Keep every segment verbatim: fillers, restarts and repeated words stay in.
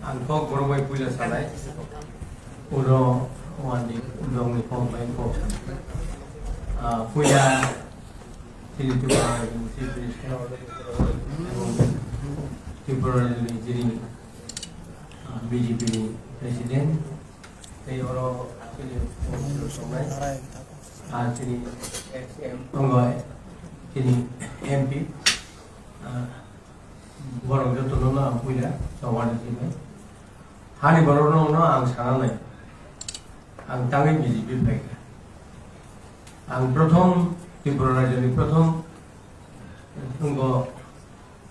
Ang kok borok bai puila sanai. Uro wani dongni kok bai kok sanai. Ah, puila chini Tripura ni Chief Minister ebong Tripura ni chini, ah, B J P ni President. Tei oro chini Congress tongnai. Ah, chini ex M, tongo, chini M P. Ah, borok jotono no ang puila chongwani sinai. Hani borok no no ang sana nai. Ang tangwi B J P phaikha. Ang prothom Tripura rajyoni prothom wngkha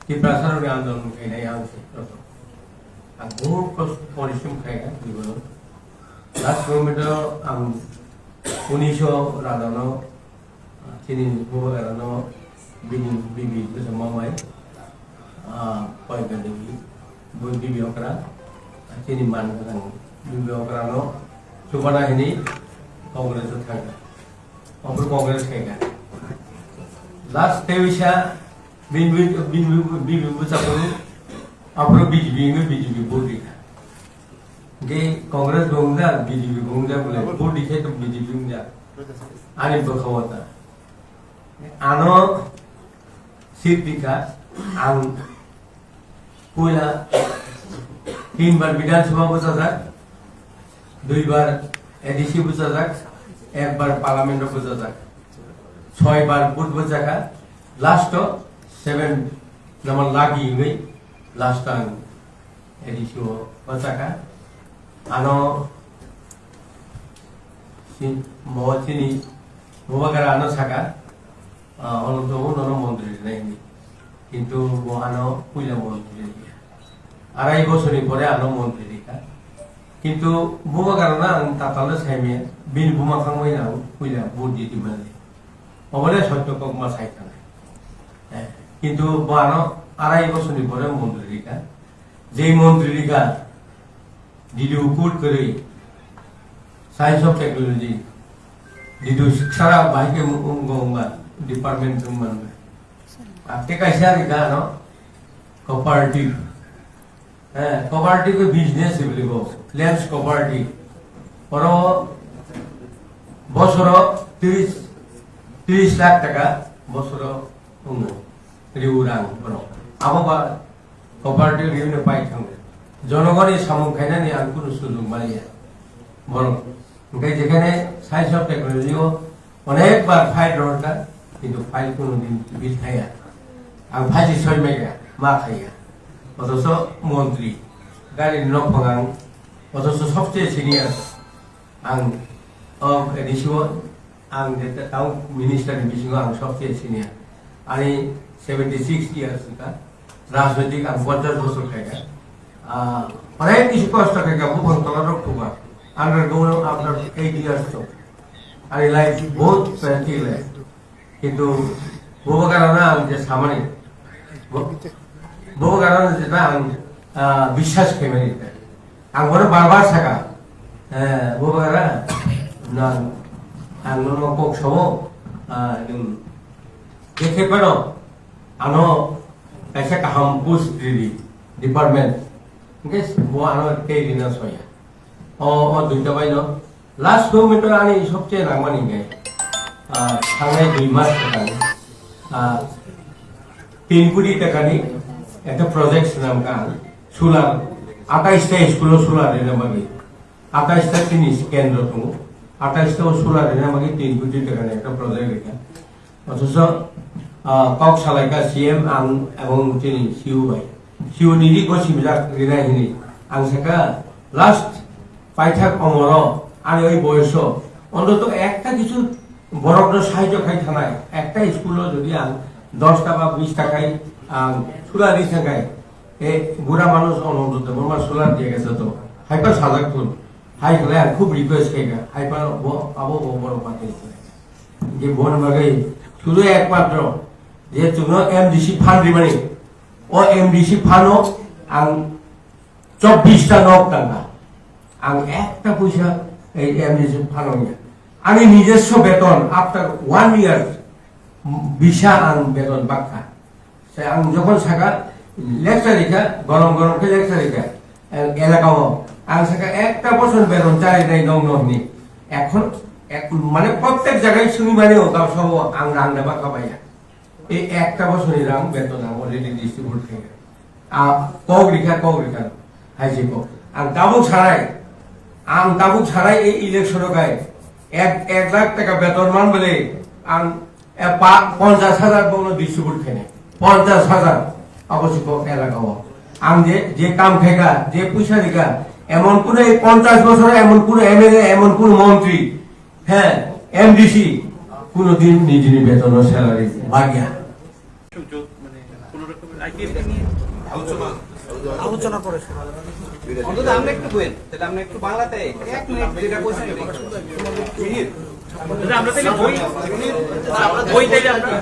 Tiprasa rokni andolon khainai ang se prothom. Ang bohut kosto porishrom khaikha jibono. Last moment o ang unisho radano Chini bubagrano bini bibi bwsa mamai, ah, Koyka Devi, bo bibi okra, chini man kwthang bibi okrano chubana hini Congress o thangkha. Obo Congress khaikha. Last tewisa bini, bini, bini, bibi bwsa kunu, aphuru B J P wngwi B J P vote rikha. Hingke Congress bo wngjak, B J P bo wngjak bole, vote rikhe to B J P wngjak. Ani bwkha o ta. Ano seat rikha, ang puila tinbar Bidhan Sabha bwchajak, duibar A D C bwchajak, ekbar Parliament o bwchajak, soibar vote bwchakha, last o seven number lucky wngwi last o ang A D C o bwchakha. Ano si-, mo chini bubagra ano saka, ah, ono to nono montri rinai hinwi. Kintu bo ano puila montri riya. Arai bosorni pore ano montri rikha. Kintu bubagrano ang tatalno saimaya, bini buma khangbai ang puila vote di di mani. Obole sotto kok ma sai thanai. Eh, kintu bo ano arai bosorni pore montri rikha. Jei montri rikha, D D O code kwrwi, Science of Technology, D D O sara bahai khe wng-, wng-, wngma, department wngma wngma. Ate kaisa rikha ano, cooperative. Eh, cooperative khe business hibriko, Lens Cooperative. Oro bosoro tris, tris lakh taka bosoro wngo, riu rang borok. Abo ba cooperative riu no pai thango. Jonogoni samung khainani ang kunu sujug maliya. Borok. Hingke jekhane Science of Technology o onek bar file rohorkha, kintu file kunu din bill khaiya. Ang phaji soi maiya, ma khaiya. Othocho montri, gari ni nok phangang, othocho sobse senior. Ang o A D C o ang je town minister ni bisingo ang sobse senior. Ani seventy six years wngkha. Rajnoitik ang ponchash bosor khaikha. Ah, onek bisi kosto khaikha, buphang tola rok thuba. Underground after eight years to. Ani life bahut painful life. Kintu bubagrano ang je samani, bu-, bubagrano je ang, ah, biswas khaimani. Ang bono bar bar saka, eh, bubagra, nang, ang nono kok sobo, ah, nwng, je khe phano, ano kaisa kaham post ridi department. Hingke bo ano tei rina soya. O, o duita bai no. Last moment o ani sobse nangmani hingke, ah, thangnai dui mas kwtal, ah, tin koti takani ekta project swnam kha ang. Solar, atais ta school o solar rina bagwi. Atais ta chini kendro tongo. Atais ta o solar rina bagwi tin koti takani ekta project rikha. Othocho, ah, kok salaikha C M ang ebong chini C E O bai. C E O ni ri bo simjak rinai hini. Ang saka last paithak omoro ani oi boyoso ontoto ekta kichu borokno sahajyo khai thanai. Ekta school o jodi ang dos ta ba bis ta khai ang solar ri thangkhai, e bura manuj Ananto Debbarma solar diya gese to. Haipa sajak thun. Hai khlai ang khub request khaikha. Haipa bo abo bo borok ba khe. Je bon bagwi sudu ekmatro je chwngno M D C fund rimani, o M D C fund o ang chobbish ta nok tangkha. Ang ekta puisa ei M D C fund o ya. Ani nijoswo beton after one year bisa ang beton bakha. Sai ang jokhon saka lecture rikha, gorom gorom khe lecture rikha. এলাকাও আং সাকা একটা বছর বেতন চাই নাই নং নংনি। এখন এক-, মানে প্রত্যেক জায়গায় শুনি মানে ও গাও সব আং রাং দেবা খাবাইয়া। এই একটা বছরই রাং বেতন আং already distribute খাই। আ, কক রিখা, কক রিখা। হাই যে কক। আং তাবুক সারাই, আং তাবুক সারাই এই ইলেকশন গায় এক, এক লাখ টাকা বেতন মান বলে আং, এ, পা-, পঞ্চাশ হাজার বলো distribute খাই। পঞ্চাশ হাজার অবশ্য কক এলাকাও। আং যে, যে কাম খাইগা, যে পয়সা দিগা, এমন কোন এই পঞ্চাশ বছরে এমন কোন এমএলএ, এমন কোন মন্ত্রী, হ্যাঁ, এমডিসি কোনোদিন নিজের বেতন স্যালারি বাগিয়া। সুযোগ, মানে, কোনো রকমের আইপিএল নিয়ে আলোচনা। আলোচনা করে। অন্তত আমরা একটু বইন, তাহলে আমরা একটু বাংলাতে এক মিনিট যেটা বলছেন, আমরা তাহলে বই, বই তাহলে আমরা